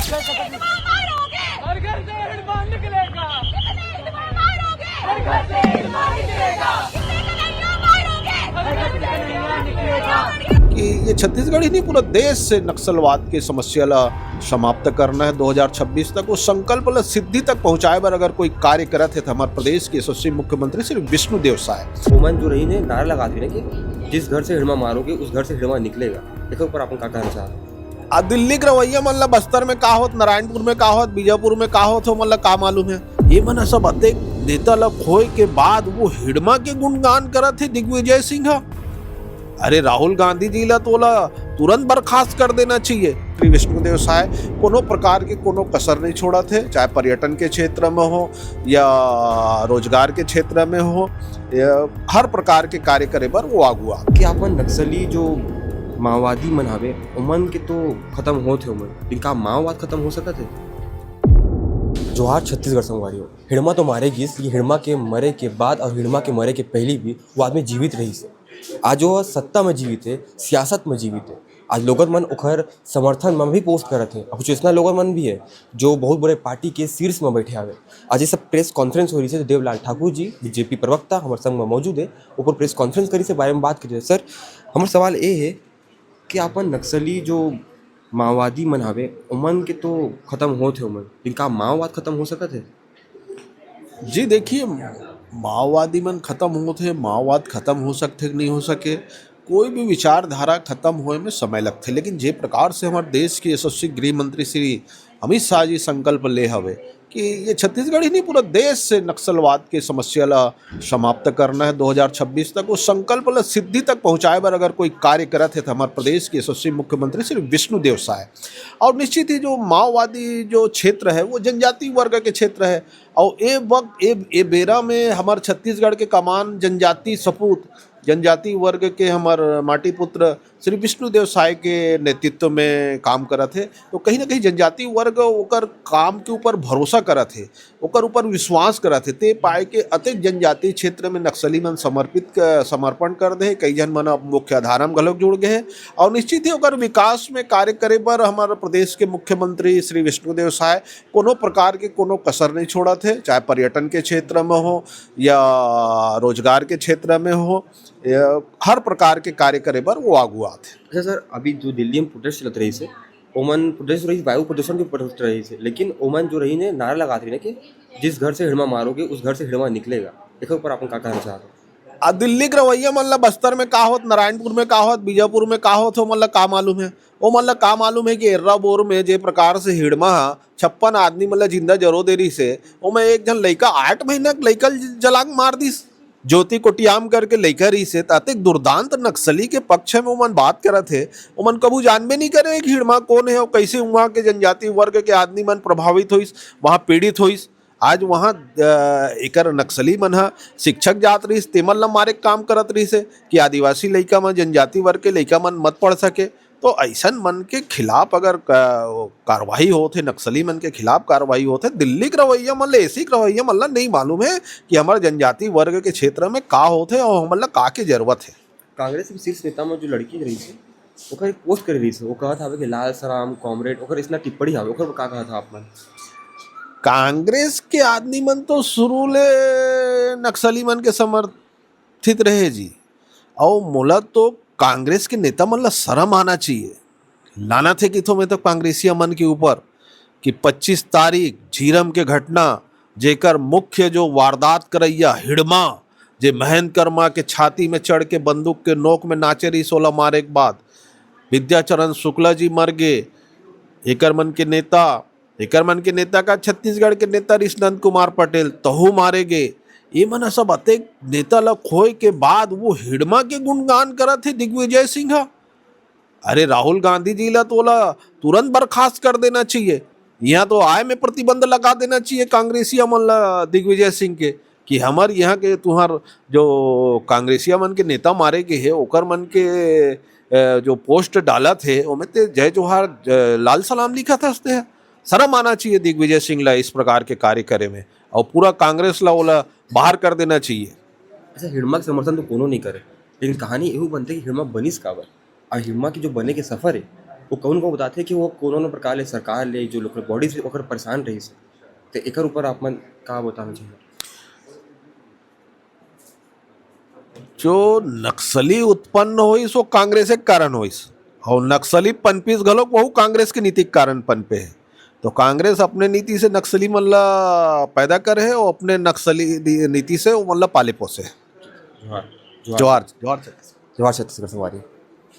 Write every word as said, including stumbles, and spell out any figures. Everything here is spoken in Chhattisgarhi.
हर घर से हिड़मा निकलेगा। हर घर से हिड़मा निकलेगा। कि ये छत्तीसगढ़ ही नहीं, पूरा देश से नक्सलवाद के समस्या ला समाप्त करना है दो हज़ार छब्बीस तक। वो संकल्प ला सिद्धि तक पहुंचाए बर अगर कोई कार्य करत है, तो हमारे प्रदेश के यशस्वी मुख्यमंत्री श्री विष्णुदेव साय। ओमन जो रहिन हे नारा लगात रहिन हे कि जिस घर से हिड़मा मारोगे, उस घर से हिड़मा निकलेगा। एकर ऊपर आपन का कहना चाहत? आ दिल्ली के रवैया मन ला बस्तर में का होत, नारायणपुर में का होत, बीजापुर में का होत, ओमन ला का मालूम है? ये मन ह सब अतेक नेता ला खोए के बाद वो हिड़मा के गुणगान करत हे दिग्विजय सिंह ह। अरे, राहुल गांधी जी ला तो ओला तुरंत बर्खास्त कर देना चाहिए। श्री विष्णुदेव साय कोनो प्रकार के कोनो कसर नहीं छोड़त हे, चाहे पर्यटन के क्षेत्र में हो या रोजगार के क्षेत्र में हो, या हर प्रकार के कार्य करे बर वो आगू आ। कि आपन नक्सली जो माओवादी मन हवे, ओमन के तो खत्म होत हे ओमन, लेकिन का माओवाद खत्म हो सकत हे? जोहार छत्तीसगढ़ संगवारी हो। हिड़मा तो मारे गिस, लेकिन हिड़मा के मरे के बाद और हिड़मा के मरे के पहली भी वो आदमी जीवित रहिस हे। आज वो सत्ता में जीवित हे, सियासत में जीवित हे। आज लोगन मन ओकर समर्थन में भी पोस्ट करत हे। अब कुछ ऐसना लोगन मन भी हे जो बहुत बड़े पार्टी के शीर्ष में बैठे हवे। आज ये सब प्रेस कॉन्फ्रेंस हो रही है, तो देवलाल ठाकुर जी, बीजेपी प्रवक्ता, हमारे संग में मौजूद है, ऊपर प्रेस कॉन्फ्रेंस करी से बारे में बात करिए। सर, हमारा सवाल ये है कि आपन नक्सली जो माओवादी मन हवे, ओमन के तो खत्म होत हे ओमन, लेकिन का माओवाद खत्म हो सकत हे? जी, देखिए, माओवादी मन खत्म होत हे, माओवाद खत्म हो सकथे कि नहीं हो सके, कोई भी विचारधारा खत्म होए में समय लगथे, लेकिन जे प्रकार से हमारे देश के यशस्वी गृह मंत्री श्री अमित शाह जी संकल्प ले हवे कि ये छत्तीसगढ़ ही नहीं, पूरा देश से नक्सलवाद के समस्या ला समाप्त करना है दो हज़ार छब्बीस तक, वो संकल्प ला सिद्धि तक पहुंचाए बर अगर कोई कार्य करत है, तो हमारे प्रदेश के यशस्वी मुख्यमंत्री श्री विष्णुदेव साय। और निश्चित ही जो माओवादी जो क्षेत्र है, वो जनजाति वर्ग के क्षेत्र है, और ए वक्त, ए, ए बेरा में हमार छत्तीसगढ़ के कमान जनजाति सपूत, जनजाति वर्ग के हमार माटी पुत्र श्री विष्णुदेव साय के नेतृत्व में काम करत हे। तो कहीं ना कहीं जनजाति वर्ग ओकर काम के ऊपर भरोसा करत हे, ओकर ऊपर विश्वास करत हे। ते पाए के अतेक जनजाति क्षेत्र में नक्सली मन समर्पित क-, समर्पण कर दे हे। कई झन मन अब मुख्य धारा में घलोक जुड़ गए हे और निश्चित ही ओकर विकास में कार्य करे बर हमार प्रदेश के मुख्यमंत्री श्री विष्णुदेव साय कोनो प्रकार के कोनो कसर नहीं छोड़त हे, चाहे पर्यटन के क्षेत्र में हो या रोजगार के क्षेत्र में हो, या हर प्रकार के कार्य करे बर वो आगू आथे। अच्छा सर, अभी जो दिल्ली में प्रोटेस्ट चलत रहिस हे, ओमन प्रोटेस्ट रहिस, वायु प्रदूषण के प्रोटेस्ट रहिस हे, लेकिन ओमन जो रहिन हे नारा लगात रहिन हे कि जिस घर से हिड़मा मारोगे, उस घर से हिड़मा निकलेगा। एकर ऊपर आपन का कहना चाहत हो? आ दिल्ली के रवैया मन ला बस्तर में का होत, नारायणपुर में का होत, बीजापुर में का होत, ओमन ला का मालूम है? ओमन ला का मालूम है कि एर्राबोर में जे प्रकार से हिड़मा ह छप्पन आदमी मन ला जिंदा जरो दे रहिस हे, ओमे एक झन लइका, आठ महीना के लइका ल जला के मार दिस। ज्योति कोटियाम करके लइका रहिस हे, त अतेक दुर्दांत नक्सली के पक्ष में ओमन बात करत हे। ओमन कभू जानबे नहीं करे कि हिड़मा कौन है और कैसे वहाँ के जनजाति वर्ग के आदमी मन प्रभावित होइस, वहाँ पीड़ित होइस। आज वहाँ, अ, एकर नक्सली मन ह शिक्षक जात रहिस, तेमन ल मारे के काम करत रहिस हे कि आदिवासी लइका मन, जनजाति वर्ग के लइका मन मत पढ़ सके। तो अइसन मन के खिलाफ अगर क-, कार्रवाई होत हे, नक्सली मन के खिलाफ कार्रवाई होत हे, दिल्ली के रवैया मन ल, एसी के रवैया मन ल नहीं मालूम हे कि हमर जनजाति वर्ग के क्षेत्र में का होत हे और हमन ल का के जरूरत हे। कांग्रेस के शीर्ष नेता में जो लड़की रहिस हे, ओकर एक पोस्ट करे रहिस हे, वो कहत हवे कि लाल सलाम, कॉमरेड, ओकर अइसना टिप्पणी हवे, ओकर का कहत हव आप मन? कांग्रेस के आदमी मन तो शुरू ले नक्सली मन के समर्थित रहे जी, अउ मोला तो कांग्रेस के नेता मन ला शरम आना चाहिए। लानत हे किथो मैं तो कांग्रेसिया मन के ऊपर कि पच्चीस तारीख झीरम के घटना, जेकर मुख्य जो वारदात करइया हिड़मा, जे महेंद्र कर्मा के छाती में चढ़ के बंदूक के नोक में नाचे रहिस, ओला मारे के बाद विद्याचरण शुक्ला जी मर गे। एकर मन के नेता, एकर मन के नेता का छत्तीसगढ़ के नेता रिस नंद कुमार पटेल, तहू मारे गे। ये मन ह सब अतेक नेता ला खोए के बाद वो हिड़मा के गुणगान करत हे दिग्विजय सिंह ह। अरे, राहुल गांधी जी ला तो ओला तुरंत बर्खास्त कर देना चाहिए। यहाँ तो आय में प्रतिबंध लगा देना चाहिए कांग्रेसिया मन ला, दिग्विजय सिंह के, कि हमर यहाँ के तुहर जो कांग्रेसिया मन के नेता मारे गे हे, ओकर मन के, अ, जो पोस्ट डालत हे, ओमे ते जय जोहार, अ, लाल सलाम लिखत हस ते ह। शरम आना चाहिए दिग्विजय सिंह ला इस प्रकार के कार्य करे में, और पूरा कांग्रेस ला ओला बाहर कर देना चाहिए। अच्छा, हिड़मा के समर्थन तो कोनो नहीं करे, लेकिन कहानी एहू बनथे कि हिड़मा बनिस काबर, अउ हिड़मा के जो बने के सफर हे, वो कौन को बताथे कि वो कोनो न प्रकार ले सरकार ले जो लोकल बॉडीज ओकर परेशान रहिस, तो एकर ऊपर आप मन का बताना चाहिए? जो नक्सली उत्पन्न होइस, वो कांग्रेस के कारण होइस, और नक्सली पनपिस घलोक वहू कांग्रेस के नीति के कारण पनपे हे। तो कांग्रेस अपने नीति से नक्सली मन ला पैदा करे हे, और अपने नक्सली दी-, नीति से वो मन ला पाले पोसे हे। जोहार। जोहार। जोहार, जोहार छत्तीसगढ़। जोहार छत्तीसगढ़ संगवारी।